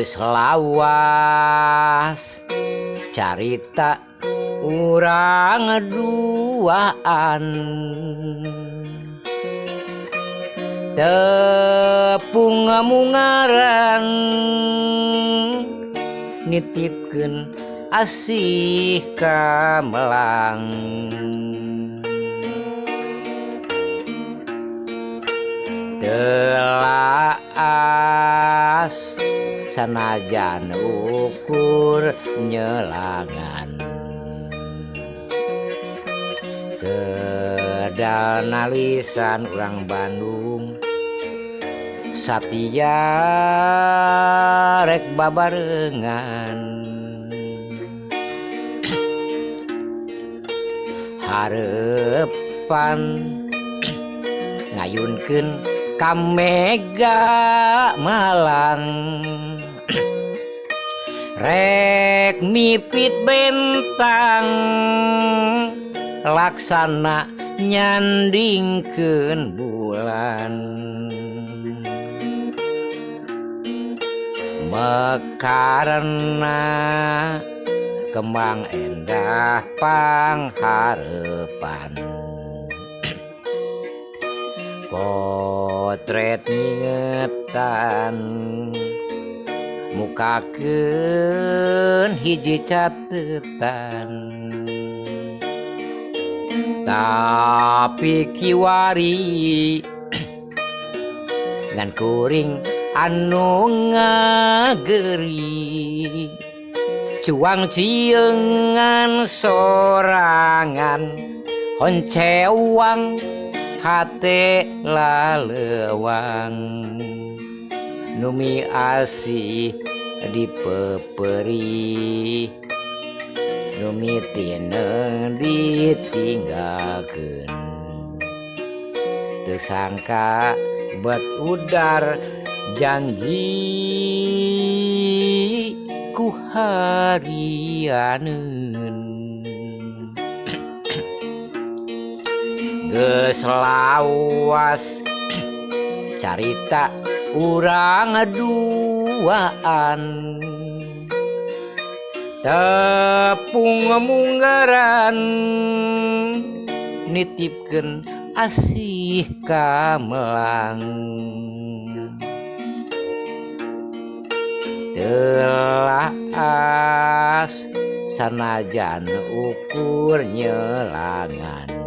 Geus lawas carita urang duaan tepung mungaran nitipkeun asih ka melang telaas sanajan ukur nyelangan kedal nalisan urang Bandung satia rek babarengan harepan ngayunkeun ka Mega Malang rek mipit bentang laksana nyandingkeun bulan mekarna kembang endah pangharepan potret ngingetan mukakeun hiji catetan tapi kiwari ngan kuring anu ngageri cuang ciengan sorangan honcewang hate lalewang numi asih dipeperi numi tineng ditinggalkeun teu sangka bet udar janji ku harianeun geus lawas carita urang duaan tepung munggaran nitipkeun asih ka melang telaas sanajan ukur nyelangan.